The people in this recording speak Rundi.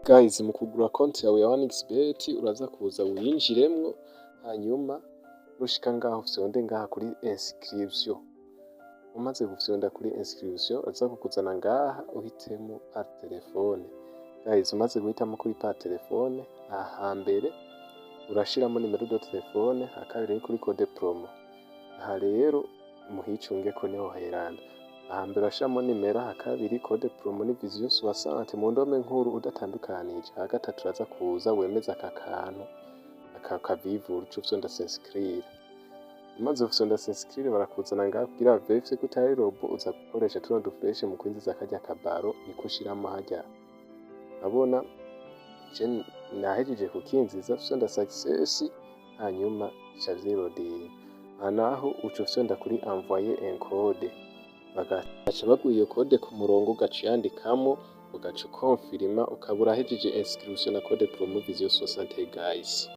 Guys, mu kugura konti yawe ya 1xBet uraza kuza winjiremwo, hanyuma nushika ngaho ufyonde ngaha kuri inscription. Umaze gufyonda kuri inscription, uraza kukuzana ngaha uhitemo par téléphone. Guys, umaze guhitamo kuri par téléphone, aha hambere urashiramo numéro de téléphone, aha kabiri ni kuri code promo. Aha rero muhicungeko, niho heranda. Aha mbere urashiramo nimero, aha kabiri code promo ni vision 60 mu ndome nkuru udatandukanije, aha gatatu uraza kuza wemeza aka kantu, aka kavivura, uca ufyonda s'inscrire. Umaze gufyonda s'inscrire, barakuzana ngaha kugira verifie ko utari robot. Uza gukoresha tuno du flèche mu kwinjiza karya kabaro, niko ushiramo harya. Urabona je nahejeje kukinjiza, fyonda success, hanyuma bica vyirodinga. Aha naho uca ufyonda kuri envoyer un code, bagaca baguha iyo code ku murongo, ugaca uyandikamo, ugaca ukonfirima, ukaba urahejeje inscription na code promo vision 60, guys.